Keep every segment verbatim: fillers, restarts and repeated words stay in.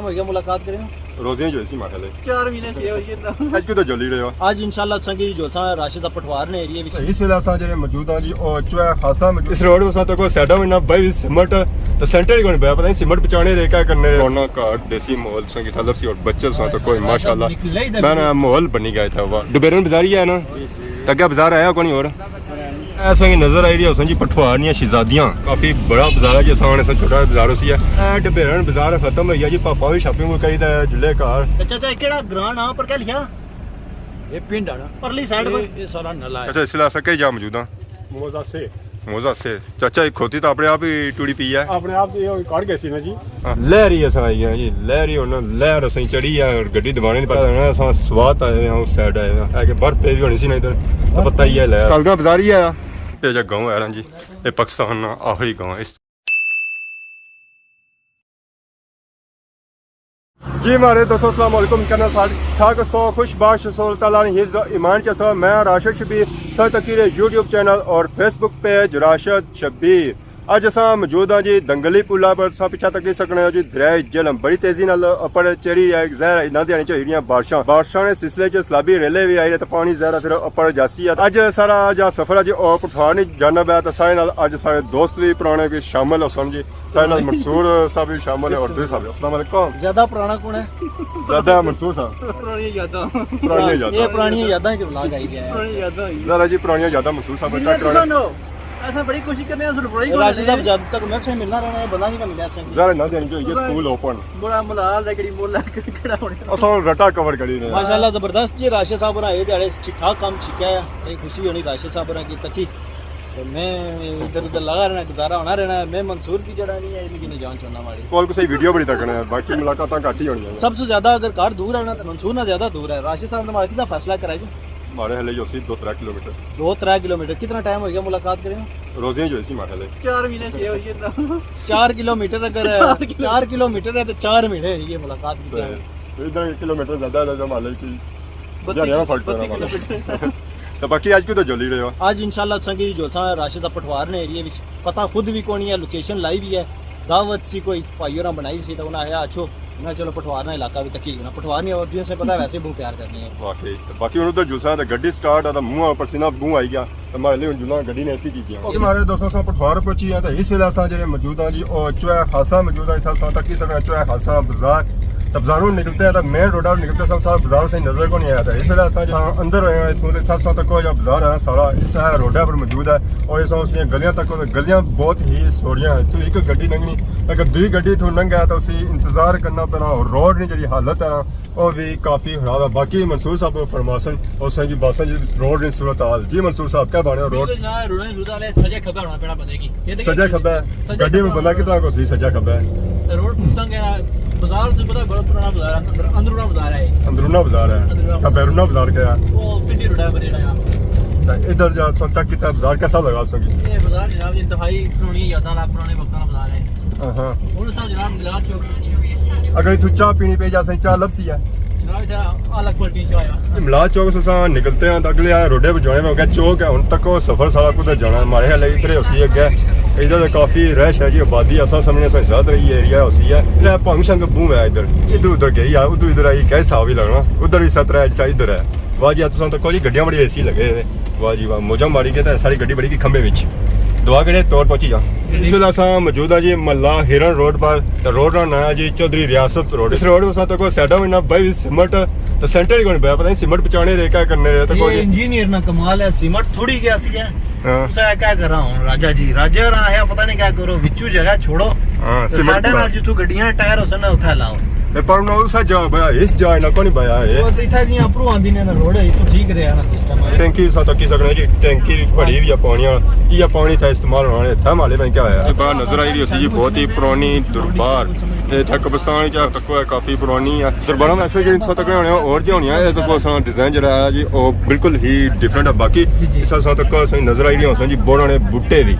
ہوئی گیا ملاقات کرے؟ روزیاں جو اسی ماخلے۔ چار مہینے چھ ہوئی گئے نا۔ اج کدھر جلی رہے ہو؟ اج انشاءاللہ تساں کی جو تھا راشد صاحب پٹھوار نے ایریے وچ۔ اس ویلے اساں جڑے موجود ہاں جی، او چوہے خالصہ موجود۔ اس روڈ اساں تک کوئی سائیڈاں وچ نہ بھائی سیمنٹ، تے سینٹر ہی کوئی پیا، پتہ نہیں سیمنٹ پچانے دے کیا کرنے۔ رونا گھر دیسی ماحول سنگی تھا لپسی اور بچے ساں تو کوئی ماشاءاللہ۔ میں نا ماحول بنی گیا تھا، واہ۔ ڈبیرن بازار ہی ہے نا؟ تگے بازار آیا کونی اور؟ ایسا ہی نظر آئی رہی ہے جی پٹھوار نیاں شہزادیاں، کافی بڑا بازار ہے جی، اساں نے چھوٹا بازار اسی ہے۔ اے ڈبیرن بازار ختم ہوئی گیا جی، پاپا بھی شاپنگ کری تے جلے گھر۔ اچھا اچھا، اے کیڑا گراں ناں پر کیا لکھیا؟ یہ پنڈ ہے نا۔ پرلی سائیڈ پر۔ یہ، یہ سارا نلا ہے۔ اچھا، اس ویلے اساں کئی جا موجود ہاں؟ موزہ سے۔ موزہ سے۔ چاچا، ایک کھوتی تو اپنے آپ ہی ٹوڑی پی ہے۔ اپنے آپ تو یہ کڑ گئی سی نا جی۔ ہاں، لہر ہی اساں آئی گئے جی، لہر ہی ہونا، لہر اساں چڑھی ہے اور گڈی دبانے نہیں پتا ہونا، اساں سوات آئے ہوئے ہیں، اس سائیڈ آئے ہوئے ہیں، ہے کہ برف پہ بھی ہونی سی نا ادھر، تو پتہ ہی ہے لہر۔ سالگرہ بازار ہی ہے، یہ جا گاؤں ہے نا جی، یہ پاکستان نا آخری گاؤں ہے۔ اس جی مہاڑے دوستو، السلام علیکم، کنا سارے ٹھاک سو، خوش باش سو، اللہ تعالیٰ نے حفظ و ایمان چ سو۔ میں راشد شبیر، سو تکی رہے یوٹیوب چینل اور فیس بک پیج راشد شبیر۔ اج اساں موجود ہاں جی دنگلی پلا پر، تساں پچھا تکی سکنے ہو جی دریائے جہلم بڑی تیزی نال اپر چڑھی رہیا ہے، ظاہر ہے انہاں دیاں چ ہوئی رہیاں بارشاں، بارشاں نے سلسلے چ سیلابی ریلے بھی آئی رہے تے پانی ظاہر ہے پھر اپر جاسی ہے۔ اج سارا جا سفر ہے جی او پٹھوار نی جانب ہے، تے سارے نال اج سارے دوست بھی پرانے بھی شامل ہوسن جی۔ سارے نال منصور صاحب بھی شامل ہے اور دوسرے صاحب۔ السلام علیکم۔ زیادہ پرانا کون ہے؟ زیادہ منصور صاحب۔ پرانیاں یاداں۔ پرانیاں یاداں۔ یہ پرانیاں یاداں چ ولاگ آئی گیا ہے۔ پرانیاں یاداں آئی۔ ذرا جی پرانیاں یاداں منصور صاحب ملنا چیک کرو۔ تساں نو۔ اساں بڑی کوشش کرنے آں، ضرور پرانی راشد صاحب جد تک میں سے ملنا رہنا ہے، بندہ نہیں ملیا اچھا۔ ذرا نہ دین جو یہ سکول اوپن۔ بڑا ملال ہے، کڑی مولا کڑا ہونے۔ اساں رٹا کور کری رہے ہیں۔ ماشاءاللہ زبردست جی، راشد صاحب ہوراں اے دیہاڑے ٹھیک ٹھاک کام چھکیا ہے، اے خوشی ہونی راشد صاحب ہوراں کی تکی۔ تے میں ادھر ادھر لگا رہنا، گزارا ہونا رہنا ہے۔ میں منصور کی جڑا نہیں ہے، انہیں کی نہیں جان چھوڑنا ماڑی۔ کول کسے ویڈیو بڑی تکنا ہے، باقی ملاقاتاں گھٹ ہی ہونیاں۔ سب سے زیادہ اگر گھر دور ہے نا، تو منصور نہ زیادہ دور ہے۔ راشد صاحب نے ہمارا کتنا فاصلہ کرا جی؟ ماڑے ہلے جو سی دو ترے کلومیٹر۔ دو ترے کلومیٹر۔ کتنا ٹائم ہوئی گیا ملاقات کرے؟ روزیاں جو سی ماڑے ہلے۔ چار مہینے چھ ہوئی گئے نا۔ چار کلومیٹر اگر ہے، چار کلو۔ چار کلومیٹر ہے تو چار مہینے ہوئی گئے ملاقات کی۔ ادھر ایک کلومیٹر زیادہ ہے، ہمارے کی بتی، دیہاڑیاں نا فرق بتی پینا والا۔ کلومیٹر۔ تو باقی اج کدھر جلی رہے ہو؟ اج انشاءاللہ تساں کی جو تھا راشد صاحب پٹھوار نے ایریے وچ، پتہ خود بھی کونی ہے، لوکیشن لائی بھی ہے، دعوت سی کوئی بھائی ہوراں بنائی سی، تو انہاں آخیا اچھو، میں چلو پٹھوار نا علاقہ بھی تکی لینا۔ پٹھوار نی آڈینس نے پتہ ویسے بہت پیار کرنی ہے۔ واقعی۔ باقی ہن ادھر جلساں تے گڈی سٹارٹ ہے، تے منہ اپر پسینہ بہوں آئی گیا، تے ماڑے لیے ہن جلاں گڈی نے ایسی کیتیاں۔ اوکے ماڑے دوستو، اساں پٹھوار پہنچی ہیں، تے اس ویلے اساں جڑے موجود ہاں جی، او چوہے خالصہ موجود ہاں، اتھاں اساں تکی سکنے چوہے خالصہ بازار۔ تے بازاروں نکلتے ہیں، تے مین روڈا پر نکلتے ساں، اتھاں بازار سے نظر کو نہیں آیا تھا۔ اس ویلے اساں جہاں اندر ہوئے ہیں، اتھوں تے اتھاں اساں تک کوئی بازار ہے سارا، اس ہے روڈا پر موجود ہے، اور اس اساں گلیاں تک، گلیاں بہت ہی سوڑیاں ہیں۔ تو ایک گڈی لنگنی، اگر دوئی گڈی اتھوں لنگھے تو اسی انتظار کرنا پینا، اور روڈ نی جڑی حالت ہے نا، او وی کافی خراب ہے۔ باقی منصور صاحب فرماسن، اس کی باسن جی روڈ نی صورت حال۔ جی منصور صاحب، کیا بنے روڈ؟ بالکل جناب، روڈ نی صورت حال ہے، سجے کھبے ہونا پینا بندے کی۔ یہ دیکھیں، سجے کھبے؟ سجے گڈی میں کھبے بندہ ہونا۔ کتنا کو سی سجے کھبے؟ روڈ پوچھتا کہ بازار تو پتہ بڑا پرانا بازار ہے، اندر، اندرونہ بازار ہے۔ اندرونہ بازار ہے؟ اندرونہ۔ تو بیرونہ بازار کیا ہے؟ وہ پنڈی روڈ ہے، بریڈا ہے۔ تو ادھر جا سو چیک کیتا بازار کیسا لگا سو کی؟ یہ بازار جناب انتہائی پرانی یاداں والا، پرانے وقتاں والا بازار ہے۔ ہاں۔ ہن اساں جناب ملاح چوک۔ اگر اتھوں چاہ پینی پئی جا، اساں چاہ لبسی ہے؟ جناب اتھے اعلیٰ کوالٹی چاہ ہے۔ ملاح چوک سے اساں نکلتے ہیں تو اگلے آئے روڈے پہ جانے میں اگے چوک ہے، ہن تک وہ سفر سارا کدھر جانا ہے، ماڑے خیال ہے ادھر ہی ہوسی اگے۔ ادھر کافی رش ہے جی، آبادی اساں سمجھنے سے زیادہ رہی ایریا ہوسی ہے۔ یہ بھنگ شنگ بہوں ہے ادھر، ادھر ادھر گئی ہے، ادھر ادھر آئی کیا حساب ہی لگنا، ادھر بھی سترہ ہے جیسا ادھر ہے۔ واہ جی، تساں تکو جی گڈیاں بڑی اے سی لگے ہوئے۔ واہ جی واہ، موجاں ماری گئے تے ساری گڈی بڑی کی کھمبے وچ۔ دعا کریے ٹور پہنچی جا۔ اس ویلے اساں موجود ہاں جی محلہ ہرن روڈ پر، تے روڈ نا نام ہے جی چوہدری ریاست روڈ۔ اس روڈ اساں تکو سائیڈاں وچ نہ بھائی سیمنٹ، تے سینٹر ہی کوئی پیا، پتہ نہیں سیمنٹ پچانے دے کیا کرنے دے، تے یہ کوئی انجینئر نا کمال ہے، سیمنٹ تھوڑی گیا سی ہے۔ ہاں۔ اسے کیا کراں ہن راجا جی؟ راجا ہوراں آخیا پتہ نہیں کیا کرو، وچوں جگہ چھوڑو۔ ہاں، تے سیمنٹ ساڈے پورا۔ نال جتھوں گڈیاں ٹائر ہوسن نا اتھے لاؤ۔ اے پر انہاں اسا جا بیا، اس جا نہ کوئی بیا ہے۔ وہ تے اتھے جی اپروں آندی نے نا روڈ ہے، اتھوں ٹھیک رہیا نا سسٹم ہے۔ ٹینکی سا تکی سکنے جی، ٹینکی بڑی ہوئی ہے پانی والا، یہ پانی تھا استعمال ہونا ہے، تھا مالے میں کیا ہویا؟ یہ باہر نظر آئی رہی ہوسی جی، بہت ہی پرانی دربار۔ یہ تھا قبرستان کیا تکو ہے، کافی پرانی ہے۔ درباراں ویسے جی سا تک ہونے اور جی ہونی ہے، یہ تو کوئی سا ڈیزائن جڑا ہے جی، وہ بالکل ہی ڈفرنٹ ہے۔ باقی جی، جی۔ اس سا تک کوئی نظر آئی رہی ہوسی جی، بوڑاں نے بوٹے بھی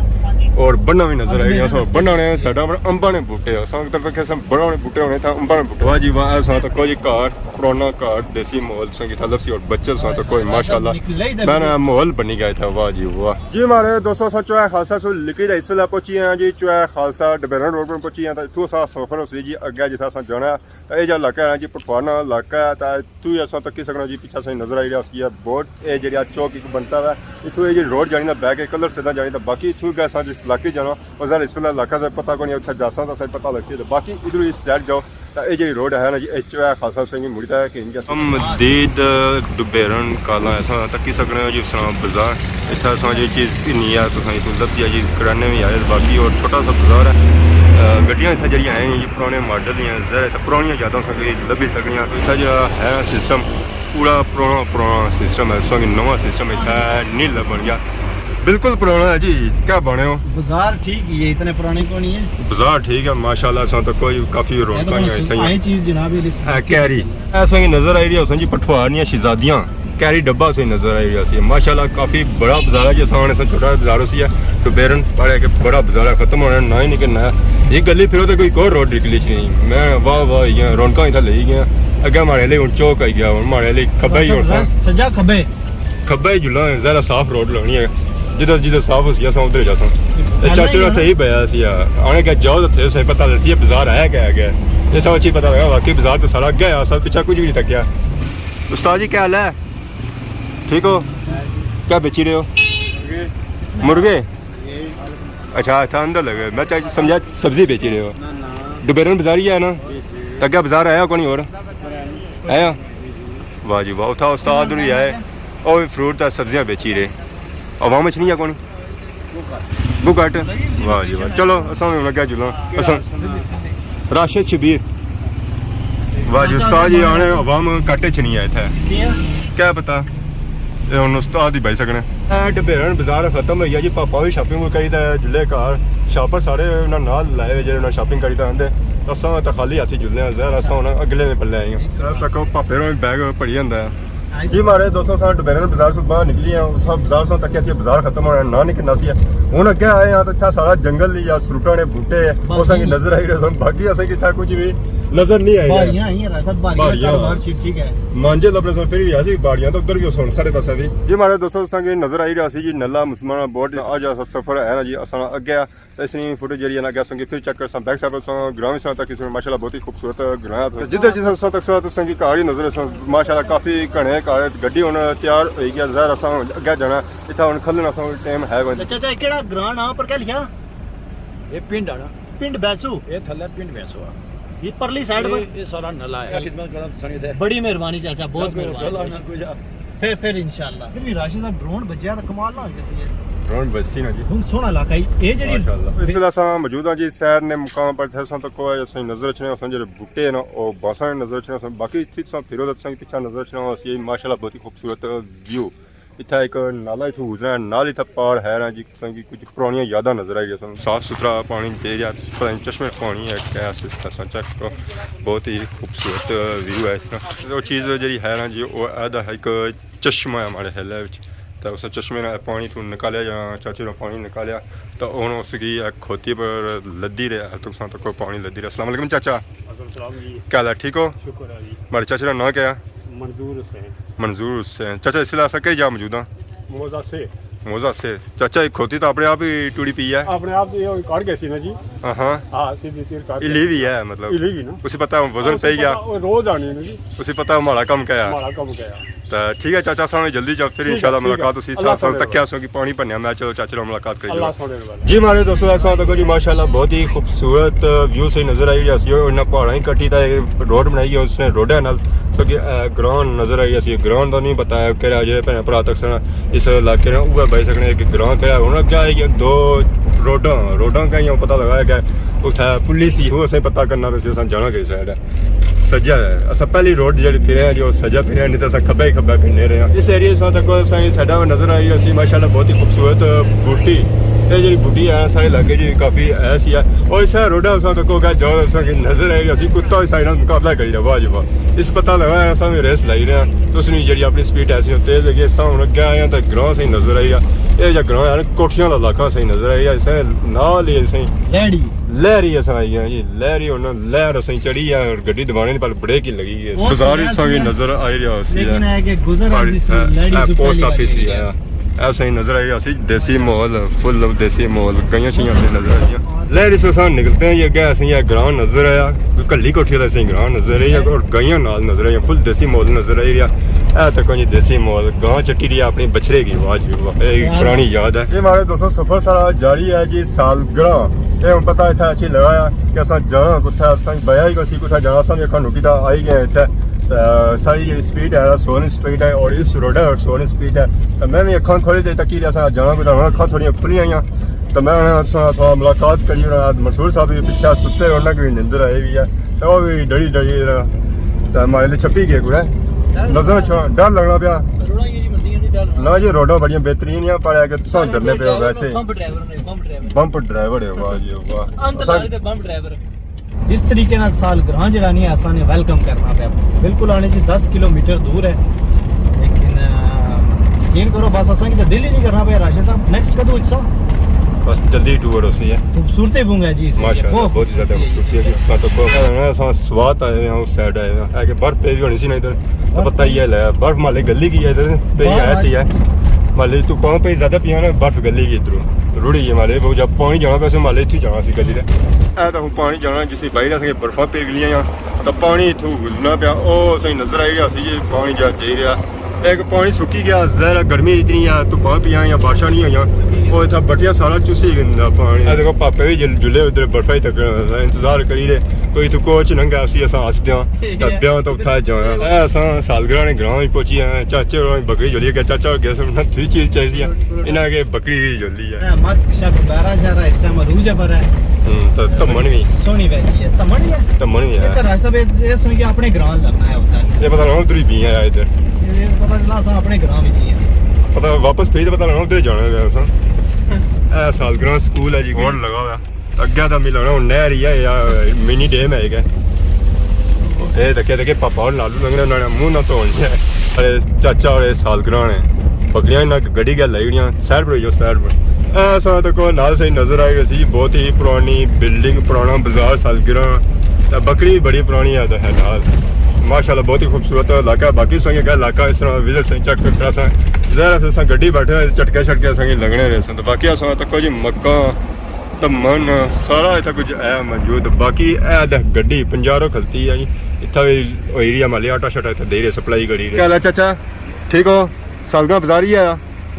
اور بننا بھی نظر آئی رہی ہے، بننا نے سائیڈاں پر امباں نے بوٹے، اساں ادھر تک اساں بننا نے بوٹے ہونے تھا، امباں نے بوٹے۔ واہ جی واہ، اساں تک کوئی گھر پرانا گھر، دیسی ماحول سنگی تھا لبسی اور بچے ساں تو کوئی ماشاءاللہ۔ نکلے ہی دے میں نا ماحول بنی گیا تھا، واہ جی واہ۔ جی ماڑے دوستو، اساں چوہے خالصہ سو لکڑی دا اس ویلے پہنچی ہیں جی، چوہے خالصہ ڈبیرن روڈ پر پہنچی ہیں، تو اتھوں اساں سفر ہو سی جی اگے جتھا اساں جانا ہے۔ تو اے جا علاقہ ہے جی پٹھوارنا علاقہ ہے، تو اتھوں ہی اساں تکی سکنا جی، پیچھے ساں نظر آئی رہا سی ہے بورڈ، اے جڑا چوک ایک بنتا ہے، اتھوں اے جڑی روڈ جانی نا بیک ہے، کلر سیدھا جانی، تو باقی اتھوں گئے اساں جس علاقے جانا، او ذرا اس ویلے علاقہ سا پتہ کوئی نہیں، اتھے جاساں تاں ساں پتہ لگسی۔ تے باقی ادھر اس سائیڈ جاؤ تاں اے جڑی روڈ ہے نا جی، اے چوہے خالصہ سنگی مڑی دا ہے کہ ان کے ہم دید ڈبیرن کالاں اساں تکی سکنے ہو جی، اساں بازار اتھا اساں جو چیز گھنی ہے تو ساں اتھوں لبھی ہے جی، کرانے بھی آئے باقی اور چھوٹا سا بازار ہے۔ آ، گڈیاں اتھا جڑیاں ہیں جی پرانے ماڈل دیاں، ظاہر ہے تاں پرانیاں یاداں ساں کی لبھی سکنیاں۔ تو اتھا جڑا ہے سسٹم پورا پرانا، پرانا سسٹم ہے، اس وقت نواں سسٹم اتھا نہیں لبن گیا، بالکل پرانا ہے جی۔ کیا بنے ہو؟ بازار ٹھیک ہی ہے، اتنے پرانے کو نہیں ہے۔ بازار ٹھیک ہے ماشاءاللہ، اساں تو کوئی کافی رونقاں ہی اتھا ہی ہیں۔ آئی چیز جناب، اے کیری، اساں کی نظر آئی رہی ہے، اساں جی پٹھوار نیاں شہزادیاں، کیری ڈبہ سے نظر آئی رہی سی ماشاءاللہ۔ کافی بڑا بازار ہے جی، اساں نے چھوٹا بازار سی ہے، ڈبیرن پڑے کہ بڑا بازار ہے، ختم ہونے نا ہی نہیں کرنا ہے۔ یہ گلی پھرو تو کوئی اور روڈ نکلی چ نہیں۔ میں واہ واہ، یہ رونقاں اتھا لئی گیا۔ اگے ماڑے لے ہن چوک آئی گیا، ہن ماڑے لے کھبے ہی ہن سا۔ سجا کھبے؟ کھبے ہی جلنا ہے، ذرا صاف روڈ لونی ہے۔ جدھر جدھر صاف ہو سی اساں ادھر جاساں۔ تے چاچے نا صحیح پیا سی، آنے کہ جاؤ تے تھے صحیح پتہ لگسی بازار ہے کیا ہے۔ اتھا اچھی پتہ لگا واقعی بازار تو سارا اگے آ، سب پیچھے کچھ بھی نہیں تکیا۔ استاد جی کیا حال ہے؟ ٹھیک ہو؟ کیا بیچی رہے ہو؟ مرغے؟ اچھا، اتھا اندر لگے۔ میں چا-، سمجھا سبزی بیچی رہے ہو۔ ڈبیرن بازار ہی ہے نا؟ اگے بازار آیا کونی اور؟ آیا؟ واہ جی واہ، اتھا استاد بھی آئے۔ او بھی فروٹ تے سبزیاں بیچی رہے۔ عوام اچ نہیں ہے کونی؟ بہت گھٹ۔ واہ جی واہ۔ چلو، اساں ہن اگے جلاں۔ اساں راشد شبیر۔ واہ جی، استاد جی آنے عوام کٹ اچ نہیں آئے تھے۔ کیا؟ کیا پتہ؟ اے ہن استاد ہی بائی سکنے۔ اے ڈبیرن بازار ختم ہوئی گیا جی، پاپا بھی شاپنگ کری تے جلے گھر۔ شاپر سارے انہاں نال لائے ہوئے جڑے انہاں شاپنگ کری تے آندے۔ اساں تے خالی ہاتھی جلنے آں، ظاہر اساں ہن اگلے نے پلے آئے آں۔ تک پاپے ہوراں بیگ پڑی جاندا ہے۔ جی ماڑے دوستو، اساں ڈبیرن بازار سوں باہر نکلی آں، اساں بازار سوں تکیا سی بازار ختم ہونا، نہ نکلنا سی۔ ہن اگے آئے آں تے اتھا سارا جنگل یا سروٹاں نے بوٹے، او اساں کی نظر آئی رہے سن، باقی اساں کی اتھا کچھ بھی نظر نہیں آئی رہا۔ باڑیاں آئی ہیں، راست باڑیاں، باڑیاں۔ کاروبار ٹھیک ٹھیک ہے۔ مانجے لبنے سن، پھر بھی ایسی باڑیاں تو ادھر بھی سن ساڑے پاسے بھی۔ جی ماڑے دوستو، اساں کی نظر آئی رہا سی جی نلا مسلمان بورڈ، اج اساں سفر ہے نا جی، اساں اگے آ تے اس نی فوٹیج جیہڑی ہے نا، اگے اساں کی پھر چیک کرساں، بیک سائیڈ پر اساں گراں وی ساں تک اس ماشاءاللہ بہت ہی خوبصورت گراں ہے۔ جدھر جدھر اساں تک ساں، تساں کی گھر ہی نظر اساں، ماشاءاللہ کافی گھنے گھر، گڈی ہن تیار ہوئی گیا، ظاہر اساں ہن اگے جانا، اتھا ہن کھلن اساں ٹائم ہے کوئی۔ اچھا اچھا، اے کیڑا گراں ناں پر کیا لکھیا؟ اے پنڈ آ نا۔ پنڈ بیسو؟ اے تھلے پنڈ بیسو آ۔ یہ پرلی سائیڈ پر؟ اے، اے سارا نلا ہے۔ خدمت کراں تساں کی تے۔ بڑی مہربانی چاچا، بہت مہربانی۔ پھر، پھر انشاءاللہ۔ پھر بھی راشد صاحب ڈرون بجیا تے کمال نہ ہوئی کسی ہے۔ ڈرون بجسی نا جی۔ ہن سوہنا علاقہ ہی، اے جڑی ماشاءاللہ۔ اس ویلے اساں موجود ہاں جی سیر نے مقام پر، اتھے اساں تک کوئی اساں نظر اچھنے، اساں جڑے بوٹے نا، او باساں نظر اچھنے، اساں باقی اتھے تساں پھرو تے تساں کی پچھا نظر اچھنا ہوسی، ماشاءاللہ بہت ہی خوبصورت ویو۔ اتھا ایک نالہ اتھوں گزرا ہے، نال اتھا پار ہے نا جی، تساں کی کچھ پرانیاں یاداں نظر آئی رہی سن۔ صاف ستھرا پانی دے رہیا، پتہ نہیں چشمے پانی ہے کیا سسٹم ہے، چیک کرو، بہت ہی خوبصورت ویو ہے اس طرح۔ وہ چیز جڑی ہے نا جی، وہ ایدا ایک چشمہ ہے ہمارے ہیلے وچ، تو اس چشمے نے پانی تو نکالیا جانا، چاچے نے پانی نکالیا، تو ہن اس کی ایک کھوتی پر لدی رہے، تساں تک پانی لدی رہے۔ السلام علیکم چاچا۔ وعلیکم السلام جی۔ کیا حال ہے، ٹھیک ہو؟ شکر ہے جی۔ ہمارے چاچے کا نام کیا ہے؟ منظور حسین۔ منظور حسین۔ چاچا، اس ویلے اساں کئی جا موجود ہاں؟ موزہ سے۔ موزہ سے۔ چاچا، ایک کھوتی تو اپنے آپ ہی ٹوڑی پی ہے؟ اپنے آپ تو یہ کاٹ گئی سی نا جی۔ ہاں ہاں۔ ہاں، سیدھی تیر کاٹ ہلی گئی۔ بھی ہے مطلب؟ ہلی بھی نا۔ اسے پتہ ہے وزن پہ گیا۔ ہاں، اسے پتہ، وہ روز آنی ہے نا جی۔ اسے پتہ ہے ہمارا کم کیا ہے۔ ہمارا کم کیا ہے۔ تو ٹھیک ہے چاچا، اساں جلدی جا پھر ٹھیک ہے، انشاءاللہ ٹھیک ہے۔ ملاقات ہوسی۔ اللہ ساں ساں ساں تکیا سو کہ پانی بھنیا، میں چلو چاچے نال ملاقات کری لو۔ اللہ سونے والا۔ جی ماڑے دوستو، ایسا تو جی ماشاءاللہ بہت ہی خوبصورت ویو سے نظر آئی رہیا سی، انہاں پہاڑاں ہی کٹی تے روڈ بنائی ہے، اس نے روڈے نال سو کہ، اے، گراں نظر آئی رہیا سی۔ گراں دا نہیں پتہ ہے کہڑا، جڑے بھین بھرا تک سن اس علاقے نے، اوہ بھائی سکنے کہ گراں کہڑا۔ ہن اگے آئی گیا دو روڈاں، روڈاں کا ہی پتہ لگا کہ اتھے پولیس ہی، وہ اسے پتہ کرنا پہ سی اساں جانا کس سائیڈ ہے۔ سجا ہے۔ اساں پہلی روڈ جڑی پھرے ہیں جو سجا پھرے ہیں، نہیں تو اساں کھبا ہی کھبا پھرنے رہے ہیں۔ اس ایریے سے تک اساں سائیڈا میں نظر آئی رہی سی ماشاءاللہ بہت ہی خوبصورت بوٹی۔ یہ جڑی بوٹی ہے سارے علاقے جی کافی ایسی ہے۔ اور اس روڈا اساں تک ہو گیا جو اساں کی نظر آئی رہی سی کتا بھی سائیڈا مقابلہ کری رہا، واہ جی واہ۔ اس پتہ لگا ہے اساں بھی ریس لائی رہے ہیں۔ تو اس نے جڑی اپنی سپیڈ ہے سی تیز لگی، اساں ہن اگے آئے ہیں تو گراں سے ہی نظر آئی رہا۔ یہ جا گراں ہے کوٹھیاں والا علاقہ سے ہی نظر آئی رہا، اسے نال ہی اسے لہڑی۔ لہری اساں آئی گئے جی، لہری ہن لہر اساں چڑھی ہے اور گڈی دبانے نے پہلے بریک ہی لگی ہے۔ بازار اساں کی نظر آئی رہا سی، لیکن ہے کہ گزر آج اس لہری سے پہلی آفس ہی ہے۔ ایسا ہی نظر آئی رہا سی، دیسی ماحول، فل دیسی ماحول، گئیاں شیاں سے نظر آئی۔ لہری سے اساں نکلتے ہیں، یہ گیا اساں یہ گراں نظر آیا، کلی کوٹھی والا اساں گراں نظر آیا اور گئیاں نال نظر آئی، فل دیسی ماحول نظر آئی رہا۔ اے تکو جی دیسی ماحول، گاں چٹی رہی اپنی بچھڑے کی، واہ جی واہ، اے پرانی یاد ہے۔ یہ ہمارے دوستو سفر سارا جاری ہے جی، سال گراں۔ اے ہن پتہ اتھے اچھی لگا ہے کہ اساں جانا کتھے، اساں بیا ہی کوئی سی کتھے جانا، اساں بھی اکھاں نکی تے آئی گئے اتھے۔ تے ساری جیڑی سپیڈ ہے، سو سپیڈ ہے اور اس روڈ ہے، سو سپیڈ ہے۔ تے میں بھی اکھاں کھولی تے تکی رہیا سا جانا کتھے، ہن اکھاں تھوڑیاں کھلیاں آئیاں۔ تے میں انہاں سا تھوڑا ملاقات کری، اور منصور صاحب بھی پچھے ستے، انہاں کی بھی نیندر آئی ہوئی ہے۔ تے وہ بھی ڈری ڈری رہا۔ تے ہمارے لیے چھپی گئے کوئی نظر اچھا ڈر لگنا پیا۔ نہ جی، روڈاں بڑیاں بہترین ہیں، پر ہے کہ تساں ڈرنے پے ہو ویسے۔ بمپ ڈرائیور ہے، واہ جی واہ۔ جس طریقے نال سال گراں جڑا نہیں ہے، اساں نے ویلکم کرنا پیا۔ بالکل آنے جی دس کلومیٹر دور ہے، لیکن، آ، یقین کرو بس اساں کی تو دل ہی نہیں کرنا پیا۔ راشد صاحب، نیکسٹ کدوں اچھا؟ بس جلدی ٹور ہو سی ہے۔ خوبصورتی بونگا جی، ماشاءاللہ، بہت ہی زیادہ خوبصورتی ہے۔ ساتھ کو اساں سوات آئے ہوئے ہیں، اس سائیڈ آئے ہوئے ہیں۔ ہے کہ برف پہ بھی ہونی سی نا ادھر، تو پتہ ہی ہے لے، برف مالے گلی کی ہے ادھر، پہ ہی ہے سی ہے۔ مالے تو پاؤں پہ زیادہ پیا نا، برف گلی کی ادھروں۔ رڑی ہے مالے، وہ جب پانی جانا پیسے مالے اتھی جانا سی گلی تے۔ اے تو ہن پانی جانا جس بھائی رہا کہ برفاں پہ گلیاں یا، تو پانی اتھوں گزرنا پیا، او صحیح نظر آئی رہا سی جی، پانی جا جائی رہا۔ ایک پانی سکی گیا، ظاہر ہے گرمی اتنی ہے، دھپاں پیاں یا بارشاں نہیں ہویاں، او اتھا بٹیاں سارا چوسی گندا پانی۔ اے دیکھو پاپے بھی جل-، جلے ادھر برفا ہی تک انتظار کری رہے، کوئی تو کوچ ننگا اسی اساں ہس دیاں، تے بیاں تو اتھا جانا۔ اے اساں سالگرہ نے گراں وچ پہنچی ہیں، چاچے ہوراں بکری جلی گیا، چاچا ہور گیا سن، تھی چیز چاہیے، انہاں کے بکری بھی جلی ہے۔ اے مک شک بیرا شہرا اس ٹائم عروج ہے پر ہے۔ ہوں، تو تمن بھی۔ سونی ویلی ہے، تمن بھی ہے۔ تمن بھی ہے۔ اے تو راج صاحب، اے، اے سن کے اپنے گراں لگنا ہے اتھا۔ اے پتہ لگنا ادھر ہی بھی ہے ادھر۔ اے پتہ چلا اساں اپنے گراں وچ ہی ہیں۔ پتہ واپس پھر پتہ لگنا ادھر ہی جانا ہے اساں۔ اے سالگرہ سکول ہے جی، بورڈ لگا ہوا ہے۔ اگے تو ملنا ہن نہر ہی ہے یا منی ڈیم ہے کہ۔ اے تکے تکے پاپا ہور نالو لنگنے، انہاں نے منہ نہ دھونے۔ ارے چاچا ہور سالگرہ نے بکریاں نہ گڈی گل لائی ہوئی ہیں، سائیڈ پر ہو جاؤ، سائیڈ پر۔ اے اساں تکو نال صحیح نظر آئی رہی سی، بہت ہی پرانی بلڈنگ، پرانا بازار سالگرہ۔ تے بکری بڑی پرانی ہے تے ہے نال۔ ماشاءاللہ بہت ہی خوبصورت علاقہ ہے۔ باقی سنگے کا علاقہ اس طرح وزٹ سے چیک کرتا سا۔ ظاہر ہے اساں گڈی بیٹھے ہوئے، چٹکے شٹکے سنگے لگنے رہے سن۔ تے باقی اساں تکو جی مکاں، تمن، سارا اتھا کچھ ہے موجود۔ باقی اے دے گڈی پنجارو کھلتی ہے جی۔ اتھا بھی ہوئی رہی ہے مالی، آٹا شاٹا اتھا دے رہے، سپلائی کری رہے۔ کیا حال ہے چاچا؟ ٹھیک ہو؟ سالگرہ بازار ہی ہے؟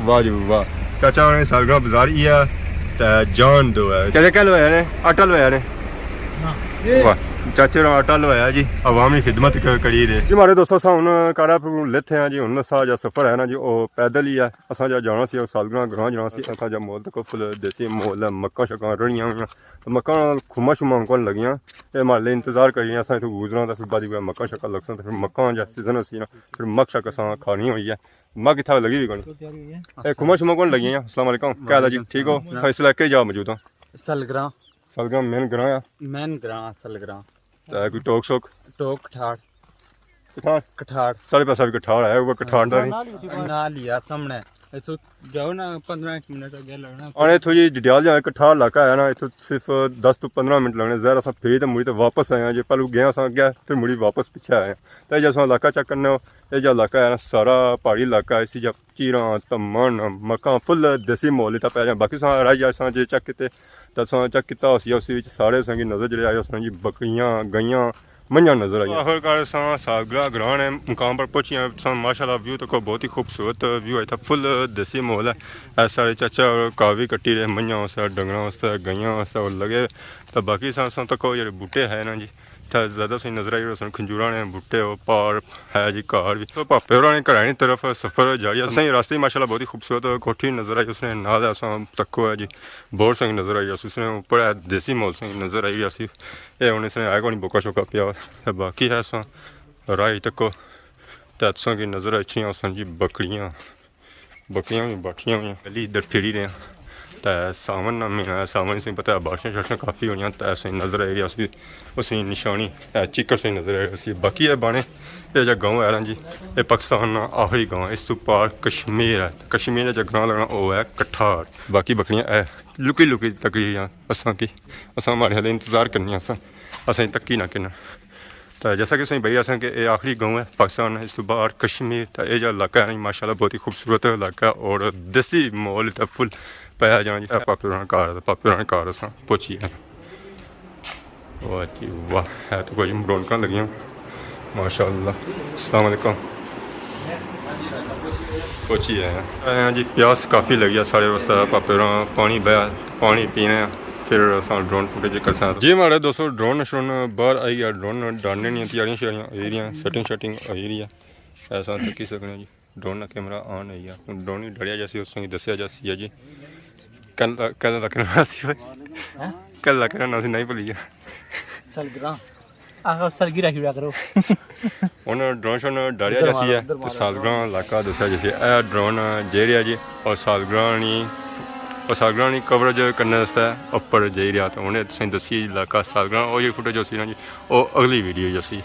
واہ جی واہ۔ چاچا ہونے سالگرہ بازار ہی ہے تے جان دو ہے۔ چاچا کیا لوایا نے؟ آٹا لوایا نے؟ واہ۔ چاچے ہوراں آٹا لوایا جی، عوامی خدمت ک-، کری رہے۔ جی ہمارے دوستو، اساں ہن کارا پر لیتے ہیں جی، ہن اساں جا سفر ہے نا جی، او پیدل ہی ہے۔ اساں جا جانا سی، او سالگرہ گراں جانا سی، اساں جا ماحول تکو فل دیسی ماحول ہے، مکاں شکاں رڑیاں ہویاں۔ تے مکاں نال کھماں شماں کون لگیاں۔ اے ماحلے انتظار کری رہے، اساں اتھوں گزراں تے پھر بعد وچ مکاں شکاں لگساں تے پھر مکاں جا سیزن ہوسی نا، پھر مک شک اساں کھانی ہوئی ہے۔ مک اتھا لگی ہوئی کون؟ اے کھماں شماں کون لگیاں؟ السلام علیکم، کیا حال ہے جی؟ ٹھیک ہو؟ اساں اس علاقے جا موجود ہاں۔ سلگراں۔ سلگراں مین گراں آ۔ مین گراں سلگراں۔ تے کوئی ٹوک شوک؟ ٹوک کٹھاڑ۔ کٹھاڑ؟ کٹھاڑ۔ ساڑے پاسے بھی کٹھاڑ ہے، وہ کٹھاڑ دا نہیں۔ نال ہی آ سامنے۔ اتھوں جاؤ نا، پندرہ ایک منٹ اگے لگنا۔ اور اتھوں جی ڈڈیال جانا کٹھاڑ علاقہ ہے نا، اتھوں صرف دس تو پندرہ منٹ لگنے۔ ظاہر اساں پھری تے مڑی تے واپس آئے ہیں جی، پہلو گئے اساں اگے، پھر مڑی واپس پیچھے آئے ہیں۔ تے جے اساں علاقہ چیک کرنے ہو، اے جا علاقہ ہے نا، سارا پہاڑی علاقہ ہے، اسی جا چیراں، تمن، مکاں، فل دیسی ماحول اتھا پہ جانا۔ باقی اساں راہ جا اساں جے چیک کیتے، تے اساں چیک کیتا ہوسی، اسی وچ سارے اساں کی نظر جڑے آئے، اساں جی بکریاں، گائیاں، منجھاں نظر آئیاں۔ آخر کار اساں سالگرہ گراں نے مقام پر پہنچی ہیں۔ اساں ماشاءاللہ ویو تکو بہت ہی خوبصورت ویو ہے، اتھا فل دیسی ماحول ہے۔ اے سارے چاچا اور کاوی کٹی رہے، منجھاں واسطے، ڈنگراں واسطے، گائیاں واسطے اور لگے۔ تے باقی اساں، اساں تکو جڑے بوٹے ہے نا جی، اتھا زیادہ صحیح نظر آئی رہے سن، کھنجوراں نے بوٹے ہو، پار ہے جی، گھر بھی۔ تو پاپے ہوراں نے گھرانی طرف سفر جاری ہے۔ اساں راستے ماشاءاللہ بہت ہی خوبصورت کوٹھی نظر آئی، اس نے نال اساں تکو ہے جی، بہت سنگ نظر آئی، اس نے اوپر ہے دیسی ماحول سنگ نظر آئی رہا سی۔ اے ہن اس نے آیا کونی بوکا شوکا پیا ہوا۔ تے باقی ہے اساں راہ تکو تے اساں کی نظر اچھیاں اساں جی بکریاں۔ بکریاں وی باٹھیاں ہویاں۔ پہلی ادھر پھری رہے ہیں۔ تے ساون نا مہینہ ہے، ساون تساں پتہ ہے بارشاں شارشاں کافی ہونیاں، تے اساں نظر آئی رہی اسی، اسی نشانی، اے چکر سے نظر آئی رہی اسی۔ باقی اے بانے، اے جا گاؤں ہے نا جی، اے پاکستان نا آخری گاؤں ہے، اس تو پار کشمیر ہے۔ کشمیر نا جا گراں لگنا، او ہے کٹھاڑ۔ باقی بکریاں اے لکی لکی تکی آں اساں کی، اساں ماڑے ہلے انتظار کرنی آں، اساں، اساں تکی نہ کرنا۔ تے جیسا کہ تساں بھائی آساں کہ اے آخری گاؤں ہے پاکستان، اس تو باہر کشمیر، تے اے جا علاقہ ہے ماشاءاللہ بہت ہی خوبصورت علاقہ ہے، اور دیسی ماحول تے فل پایا جانا جی۔ اے پاپے ہوراں نے گھر، پاپے ہوراں نے گھر اساں پہنچی گئے۔ واہ جی واہ، ہے تو کچھ رونقاں لگیاں ماشاءاللہ۔ السلام علیکم۔ پہنچی آئے ہیں۔ آئے ہیں جی، پیاس کافی لگی ہے ساڑے واسطے، پاپے ہوراں پانی بیا، پانی پینے ہیں، پھر اساں ڈرون فوٹیج کرساں۔ جی ماڑے دوستو، ڈرون شرون باہر آئی گیا، ڈرون ڈالنے نیاں تیاریاں شیاریاں ہوئی رہیاں، سیٹنگ شیٹنگ ہوئی رہی ہے، ایسا تکی سکنے ہو جی۔ ڈرون نا کیمرہ آن ہوئی گیا، ہن ڈرون ہی ڈالیا جاسی، اس سنگی دسیا جاسی ہے جی۔ کل، کل دا کیمرہ سی ہوئے۔ ہاں؟ کل دا کیمرہ نا سی نہیں بھلی گیا۔ سلگراں۔ آہو، سلگی رکھی رہا کرو۔ ہن ڈرون شون ڈالیا ادھر جاسی مارو، ہے، ادھر تے مارو۔ سالگراں علاقہ دسیا جاسی۔ اے ڈرون جائی رہیا جی، اور سالگراں نی، اور سالگراں نی کوریج کرنے واسطے اوپر جائی رہیا۔ تے ہن تساں دسی علاقہ سالگراں، او یہ فوٹیج ہوسی نا جی، او اگلی ویڈیو جاسی۔